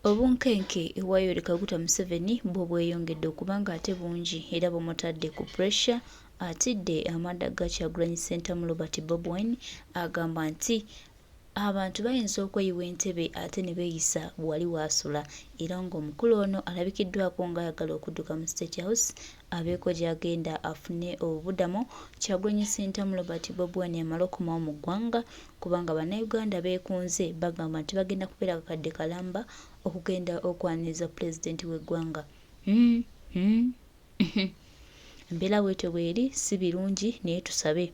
Obunkenke ewa Yoweri Kaguta Museveni bwo bweyongedde okuba ng'ate bungi era bumutadde ku pressure. Atidde amanda ga Kyagulanyi Ssentamu Robert Bobi Wine agamba nti abantu bayinza okweyiwa entebe ate ne beeyisa wali waasula era ng'omukulu ono alabikiddwako ng'ayagala okudduka mu State House abeeko gy'agenda afune obubudamo Kyagulanyi Ssentamu Robert Bobi Wine amale okukomawo mu ggwanga kubanga Bannayuganda beekunze bagamba nti bagenda kubeera akakadde kalamba okugenda okwaniriza Pulezidenti w'eggwanga. Hmm, hmm, Embeera bwetyo bweri si birungi naye tusabe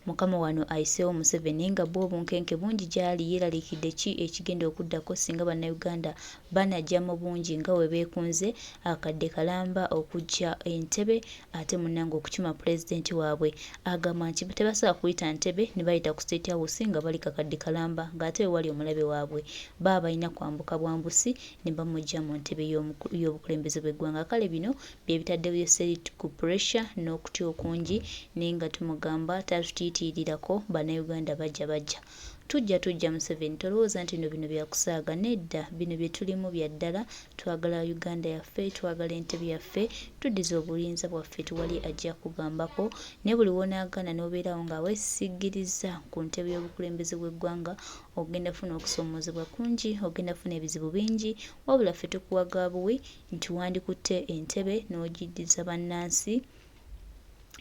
Mukama wano ayiseewo Museveni nga bwo obunkenke bungi gyali yeeraliikiridde ki ekigenda okuddako singa Bannayuganda banajja mu bungi nga bwe beekunze akadde kalamba okujja e Ntebe ate munnange okukima Pulezidenti waabwe. Agamba nti tebasobola kuyita Ntebe ne bayita ku State House nga bali kakadde kalamba ng'ate we wali omulabe waabwe. Baba balina kwambuka bwambusi ne bamuggya mu ntebe y'obukulembeze bw'eggwanga. Kale bino bye bitadde Yoseri ku pressure n'okutya okungi naye nga tumugamba tatutiitiirirako Bannayuganda bajja bajja. Tujja tujja Museveni tolowooza nti no bino bya kusaaga nedda bino bye tulimu bya ddala twagala Uganda yaffe twagala entebe yaffe tuddize obuyinza bwaffe tewali ajja kugambako naye buli w'onaagaana n'obeerawo nga weesiggirizza ku ntebe y'obukulembeze bw'eggwanga ogenda funa okusoomoozebwa kungi ogenda funa ebizibu bingi wabula ffe tukuwa ga buwi nti wandikutte entebe n'ogiddiza bannansi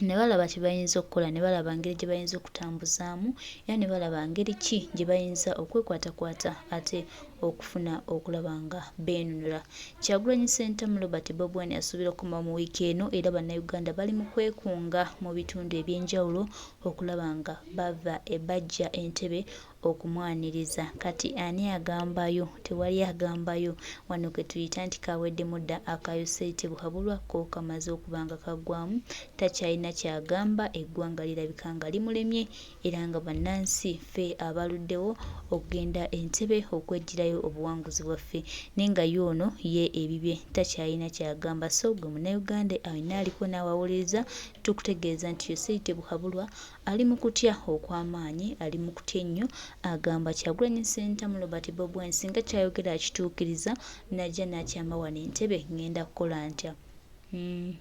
ne balaba kye bayinza okukola ne balaba ngeri gye bayinza okutambuzaamu era ne balaba ngeri ki gye bayinza okwekwatakwata ate okufuna okulaba nga beenunula. Kyagulanyi Ssentamu Robert Bobi Wine asuubira okukomawo mu wiiki eno era Bannayuganda bali mu kwekunga mu bitundu eby'enjawulo okulaba nga bava e bajja Entebbe okumwaniriza. Kati ani agambayo? Tewali agambayo. Wano ketuyita nti kaweddemu dda aka Yoseri Tibuhaburwa ko kamaze okuba nga kaggwamu. Takyalina kyagamba, eggwanga lirabika nga limulemye era nga bannansi ffe abaluddewo okugenda Entebbe okweggyirayo obuwanguzi bwaffe naye nga ye ono ye ebibye takyalina kyagamba. So gwe Munnayuganda yenna aliko naawe awuliriza tukutegeeza nti Yoseri Tibuhaburwa Ali mu kutya okw'amaanyi, ali mu kutya ennyo, agamba Kyagulanyi Ssentamu Robert Bobi Wine singa kyayogera akituukiriza najja n'akyama wano Entebbe ngenda kukola ntya? Hmm.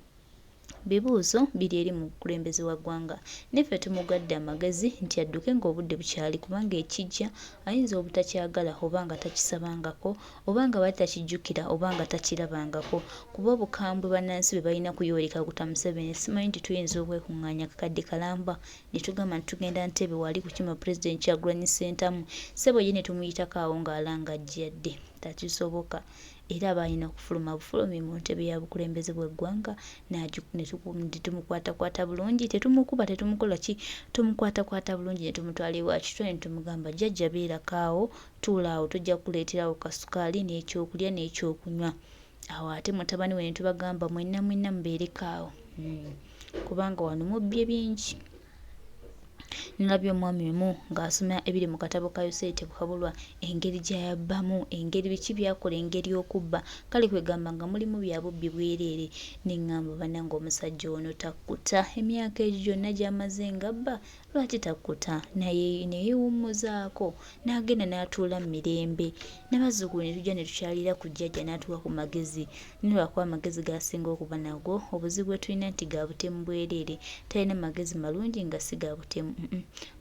Bibuuzo biri eri mukulembeze wa ggwanga. Naye ffe tumugadde amagezi nti adduke ng'obudde bukyali kubanga ekijja ayinza obutakyagala oba nga takisabangako oba nga abadde takijjukira oba nga takirabangako kuba obukambwe bannansi bwe balina ku Yoweri Kaguta Museveni simanyi nti tuyinza okwekungaanya akakadde kalamba ne tugamba nti tugenda Ntebe wali kukima Pulezidenti Kyagulanyi Ssentamu ssebo ye ne tumuyitako awo ng'alangajjadde takisoboka era aba alina kufuluma bufulumi mu ntebe ya bukulembeze bw'eggwanga ne tumukwatakwata bulungi tetumukuba tetumukola ki tumukwatakwata bulungi ne tumutwala ewa kitwe ne tumugamba jjajja beerako awo Tuula awo tujja kukuleeterawo kasukaali n'ekyokulya n'ekyokunywa. Awo ate mutabani we ne tubagamba mwenna mwenna mubeereko awo. Hmm. Kubanga wano mubbye bingi. Nalabye omwami omu ng'asoma ebiri mu katabo ka Yoseri Tebuhabulwa, engeri gy'ayabbamu, engeri biki by'akola, engeri okubba. Kale kwegamba nga mulimu bya bubbi bwereere. Ne ŋŋamba bannange omusajja ono takkuta. Emyaka egyo gyonna gy'amaze ng'abba, Lwaki takkuta naye ne yeewummuzaako n'agenda n'atuula mu mirembe? N'abazzukulu ne tujja ne tukyalira ku jjajja n'atuwa ku magezi. Naye lwakuba amagezi g'asinga okuba nago, obuzibu bwe tulina nti ga butemu bwereere. Talina magezi malungi nga si ga butemu.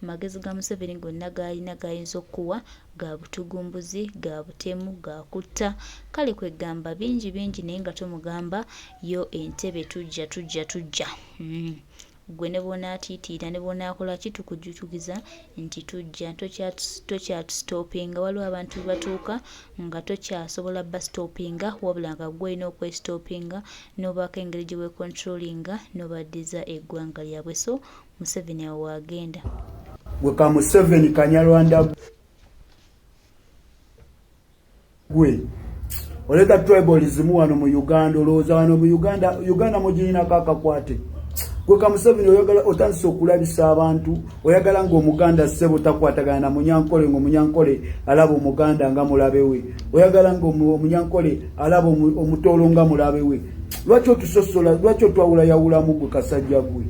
Amagezi ga Museveni gonna g'alina g'ayinza okukuwa ga butugumbuzi, ga butemu, ga kutta. Kale kwegamba bingi bingi naye nga tumugamba yo entebe tujja tujja tujja. Hmm. Ggwe ne bw'onaatiitiira ne bw'onaakola ki tukujjukiza nti tujja tokyatustopinga. Waliwo abantu we batuuka nga tokyasobola bastopinga wabula nga ggwe olina okwestopinga n'obaako engeri gye weecontrollinga n'obaddiza eggwanga lyabwe. So Museveni awo w'agenda. Gwe ka Museveni kanyarwanda Gwe oleta tribalism wano mu Uganda, olowooza wano mu Uganda, Uganda mugirinako akakwate. Gwe ka Museveni oyagala otandise okulabisa abantu, oyagala ng'Omuganda ssebo takwatagana na Munyankole, ng'Omunyankole alaba Omuganda nga mulabe we, oyagala ng'Omunyankole alaba Omutoolo nga mulabe we. Lwaki otusosola? Lwaki otwawulayawulamu gwe kasajja gwe?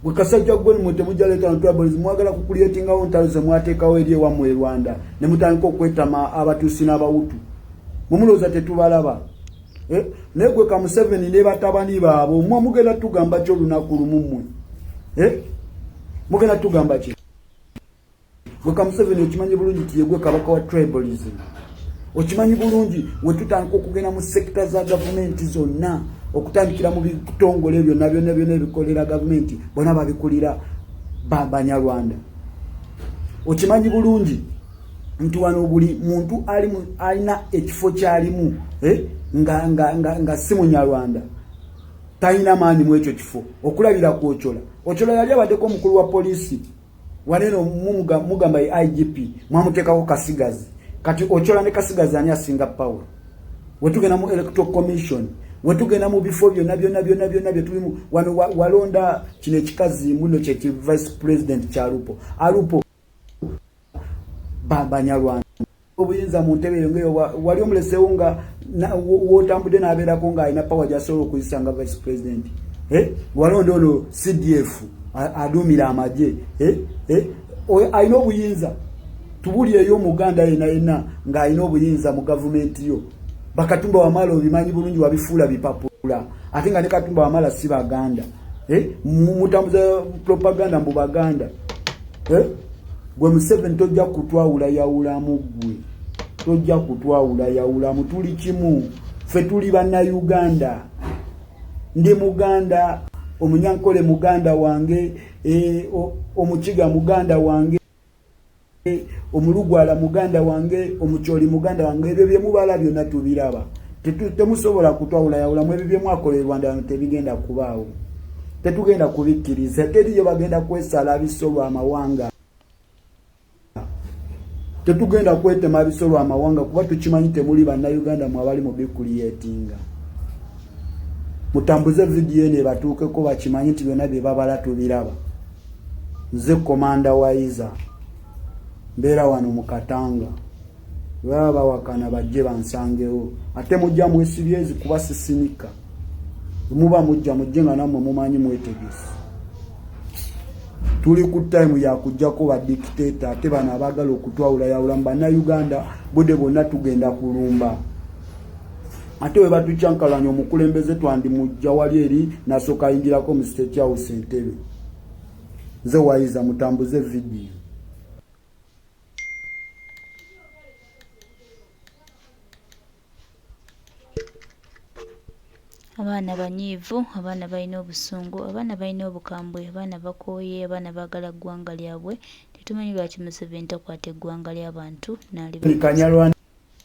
Gwe kasajja gwe mwe temujja leeta no tribalism, mwagala kucreatingawo ntalo ze mwateekawo eri ewammwe e Rwanda ne mutandika okwetama Abatuusi n'Abawutu. Mumulowooza tetubalaba? Eh? Naye gwe ka Museveni ne batabani baabo mwe mugenda tugamba ki olunaku lumu mmwe? Eh? Mugenda tugamba ki? Gwe ka Museveni okimanyi bulungi nti yegwe kabaka wa tribalism. Okimanyi bulungi wetutandika okugenda mu sekita za gavumenti zonna, okutandikira mu bitongole byonna byonna byonna ebikolera gavumenti, bona babikulira Banyarwanda. Okimanyi bulungi nti wano buli muntu alina ekifo kyalimu, eh? nga si Munyarwanda talina maanyi mu ekyo kifo. Okulabira ku Ochola, Ochola yali abaddeko omukulu wa poliisi waneno, mugamba ye IGP, mwamuteekako Kasigazi. Kati Ochola ne Kasigazi ani asinga power? Wetugenda mu Electoral Commission, wetugenda mu bifo byonna byonna byonna byonna byetulimu wano, walonda kino ekikazi muno kyeki vice president kyalupo alupo Banyarwanda obuyinza mu ntebe eyo ngaeyo wali omuleseewo nga wotambudde n'abeerako ng'alina power gy'asobola okuyisa nga vice president, eh? Walonda ono CDF aduumira amagye, eh? Eh? Alina obuyinza. Tubulyeyo Omuganda yena yenna ng'alina obuyinza mu gavumenti yo. Bakatumba Wamala obimanyi bulungi wabifuula bipapula, ate nga ne Katumba Wamala si Baganda. Mutambuza propaganda mbu Baganda. Gwe Museveni tojja kutwawulayawulamu, gwe tojja kutwawulayawulamu, tuli kimu, ffe tuli Bannayuganda. Ndi Muganda, Omunyankole muganda wange, Omukiga muganda wange, Omulugwala muganda wange, Omukyoli muganda wange. Ebyo byemubala byonna tubiraba, temusobola kutwawulayawulamu. Ebyo byemwakola e Rwanda tebigenda kubaawo, tetugenda kubikkiriza. Teriyo bagenda kwesala bisolwa amawanga, tetugenda kwetema bisolwa amawanga, kuba tukimanyi temuli Bannayuganda mwe abali mu bicreatinga. Mutambuze vidiyo eno ebatuukeko, bakimanyi nti byonna bye babala tubiraba. Nze Komanda Waiza, mbeera wano mu Katanga. Baba bawakana bajje bansangewo, ate mujja mwesibyezi kuba sisinika. Muba mujja mujje nga nammwe mumanyi mwetegesi. Tuli ku time yakujjako badictator, ate bano abaagala okutwawulayawula mu Bannayuganda budde bwonna tugenda kulumba. Ate we batukyankalanya omukulembeze twandimujja wali eri nasooka ayingirako mu State House Entebe. Nze Wayiza, mutambuze vidiyo. Abaana banyiivu, abaana balina obusungu, abaana balina obukambwe, abaana bakooye, abaana baagala ggwanga lyabwe. Tetumanyi lwaki Museveni takwata eggwanga ly'abantu n'aliba. Kanyarwanda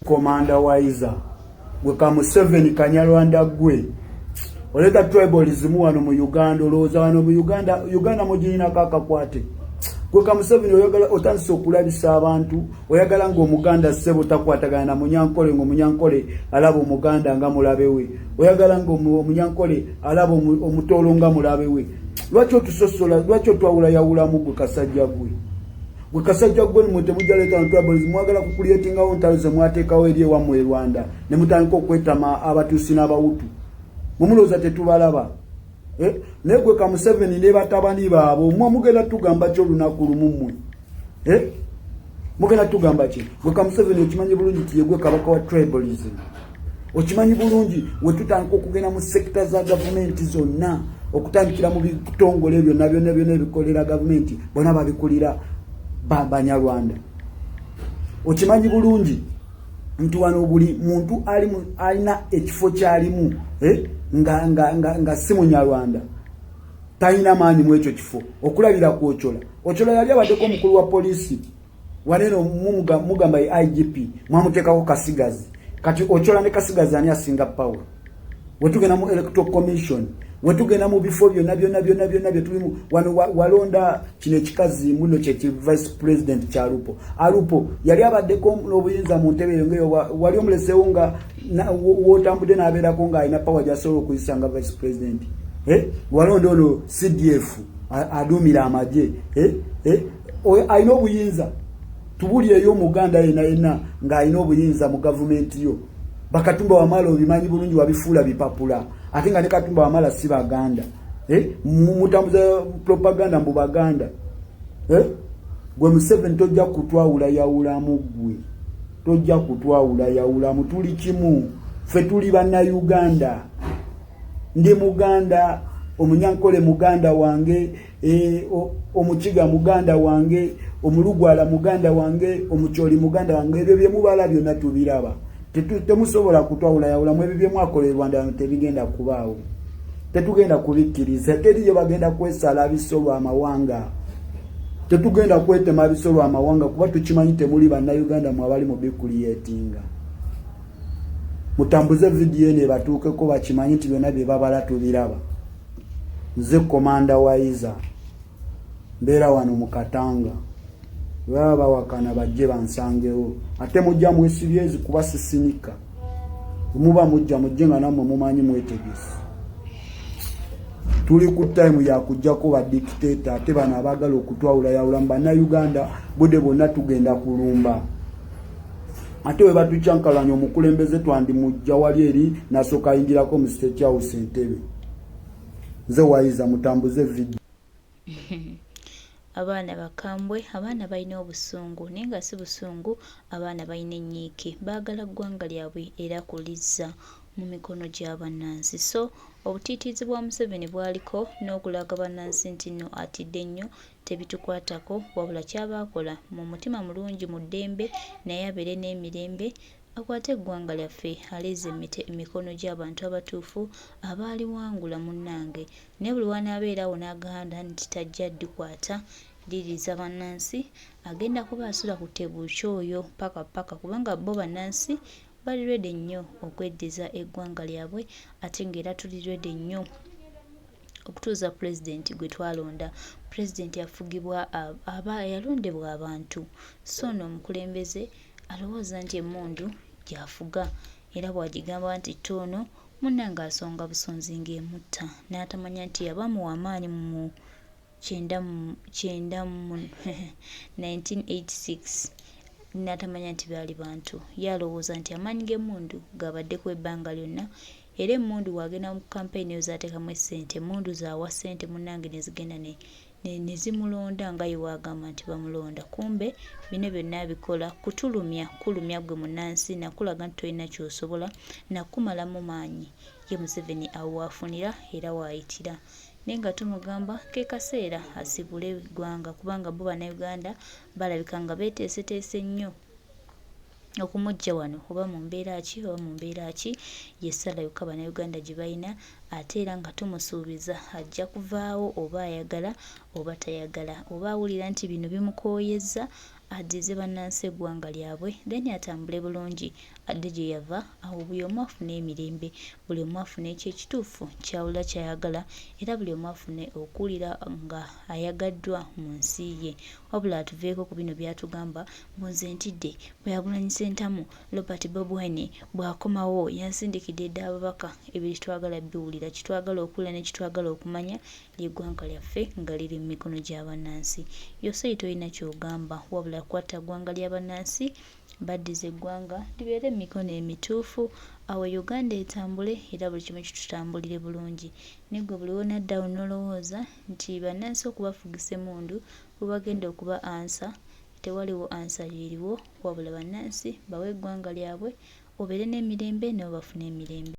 Komanda Waiza, gwe ka Museveni Kanyarwanda gwe oleeta tribalism wano mu Uganda. Olowooza wano mu Uganda, Uganda mugirinako akakwate? Gwe ka Museveni oyagala otandise okulabisa abantu, oyagala ng'Omuganda ssebo takwatagana na Munyankole, ng'Omunyankole alaba Omuganda nga mulabe we, oyagala ng'Omunyankole alaba Omutoolo nga mulabe we. Lwaki otusosola? Lwaki otwawulayawulamu? Gwe kasajja gwe, gwe kasajja gwe mwe temujja leeta tribalism, mwagala kucreatingawo ntalo ze mwateekawo eri ewammwe e Rwanda ne mutandika okwetama Abatuusi n'Abawutu. Mumulowooza tetubalaba? Eh? Naye gwe ka Museveni ne batabani baabo mwe mugenda tugamba ki olunaku lumu mmwe? Eh? Mugenda tugamba ki? Gwe ka Museveni okimanyi bulungi nti yegwe kabaka wa tribalism. Okimanyi bulungi wetutandika okugenda mu sekita za gavumenti zonna, okutandikira mu bitongole byonna byonna byonna ebikolera gavumenti, bona babikulira Banyarwanda. Okimanyi bulungi nti wano buli muntu alina ekifo kyalimu, eh? nga si Munyarwanda talina maanyi mu ekyo kifo. Okulabira ku Ochola, Ochola yali abaddeko omukulu wa poliisi waneno, mugamba ye IGP, mwamuteekako Kasigazi. Kati Ochola ne Kasigazi ani asinga power? Wetugenda mu Electoral Commission, wetugenda mu bifo byonna byonna byonna byonna byetulimu wano, walonda kino ekikazi muno kyeki vice president kyalupo alupo yali abaddeko n'obuyinza mu ntebe eyo ngaeyo wali omuleseewo nga wotambudde n'abeerako ng'alina power gy'asobola okuyisa nga vice president, eh? Walonda ono CDF aduumira amagye, eh? Eh? Alina obuyinza. Tubulyeyo Omuganda yena yenna ng'alina obuyinza mu gavumenti yo. Bakatumba Wamala obimanyi bulungi wabifuula bipapula, ate nga ne Katumba Wamala si Baganda. Eh? Mutambuza propaganda mbu Baganda. Eh? Gwe Museveni tojja kutwawulayawulamu gwe. Tojja kutwawulayawulamu tuli kimu. Ffe tuli Bannayuganda. Ndi Muganda, Omunyankole muganda wange, e, Omukiga muganda wange, Omulugwala muganda wange, Omucholi muganda wange. Ebyo bye mubala byonna tubiraba. Temusobola kutwawulayawulamu. Ebyo bye mwakola e Rwanda tebigenda kubaawo. Tetugenda kubikkiriza. Teriyo bagenda kwesala bisolwa amawanga. Tetugenda kwetema bisolwa amawanga kuba tukimanyi temuli Bannayuganda mwe abali mu bikuliyetinga. Mutambuze vidiyo eno ebatuukeko bakimanyi nti byonna bye babala tubiraba. Nze Komanda Wayiza, mbeera wano mu Katanga. Baba bawakana bajje bansangewo. Ate mujja mwesibyezi kuba sisinika. Muba mujja mujje nga nammwe mumanyi mwetegese. Tuli ku time ya kujjako ba dictator ate bano abaagala okutwawulayawula mu Bannayuganda budde bwonna tugenda kulumba. Ate we batukyankalanya omukulembeze twandimujja wali eri nasooka ayingirako mu State House Entebbe. Nze Wayiza, mutambuze vidiyo. Abaana bakambwe, abaana balina obusungu naye nga si busungu, abaana balina ennyiike, baagala ggwanga lyabwe era kulizza mu mikono gya bannansi. So obutiitiizi bwa Museveni bwaliko n'okulaga bannansi nti nno atidde nnyo tebitukwatako, wabula ky'aba akola mu mutima mulungi mu ddembe naye abeere n'emirembe akwate eggwanga lyaffe alizze emikono gy'abantu abatuufu abaaliwangula munnange. Naye buli w'anaabeera awo n'agamba nti tajja ddikwata liriza bannansi, agenda kuba asula ku tebuukye oyo paka paka kubanga bo bannansi bali ready nnyo okweddiza eggwanga lyabwe ate ng'era tuli ready nnyo okutuuza pulezidenti gwe twalonda. Pulezidenti afugibwa aba yalondebwa abantu, so nno omukulembeze alowooza nti emmundu gy'afuga era bw'agigamba nti tta ono munnange asonga busonzi ng'emutta n'atamanya nti abamuwa amaanyi mu kyenda mu 1986 n'atamanya nti baali bantu. Ye alowooza nti amaanyi g'emmundu g'abaddeko ebbanga lyonna era emmundu bw'agenda mu kampeyini eyo z'ateekamu essente, emmundu z'awa ssente munnange ne zigenda ne zimulonda nga ye bw'agamba nti bamulonda. Kumbe bino byonna abikola kutulumya, kulumya ggwe munnansi nakulaga nti tolina ky'osobola nakumalamu maanyi. Ye Museveni awo w'afunira era w'ayitira. Naye nga tumugamba ke kaseera asibule eggwanga kubanga bo Bannayuganda balabika nga beeteeseteese nnyo okumuggya wano oba mu mbeera ki oba mu mbeera ki ye ssala yokka Bannayuganda gye balina ate era nga tumusuubiza ajja kuvaawo oba ayagala oba tayagala oba awulira nti bino bimukooyezza addize bannansi eggwanga lyabwe then atambule bulungi adde gye yava awo buli omu afune emirembe, buli omu afune ekyo ekituufu ky'awulira ky'ayagala era buli omu afune okuwulira nga ayagaddwa mu nsi ye. Wabula atuveeko ku bino by'atugamba mbu nze ntidde Kyagulanyi Ssentamu, Robert Bobi Wine bw'akomawo yansindikidde dda ababaka ebyo tetwagala biwulira kye twagala okuwulira ne kye twagala okumanya ly'eggwanga lyaffe nga liri mu mikono gya bannansi. Yoseyi tolina ky'ogamba wabula kwata ggwanga lya bannansi baddize eggwanga libeere mu mikono emituufu awo Uganda etambule era buli kimu kitutambulire bulungi. Naye ggwe buli lw'onadda awo n'olowooza nti bannansi okubafugisa emmundu bwe bagenda okuba ansa, tewaliwo ansa eriwo wabula bannansi bawe eggwanga lyabwe obeere n'emirembe nabo bafune emirembe.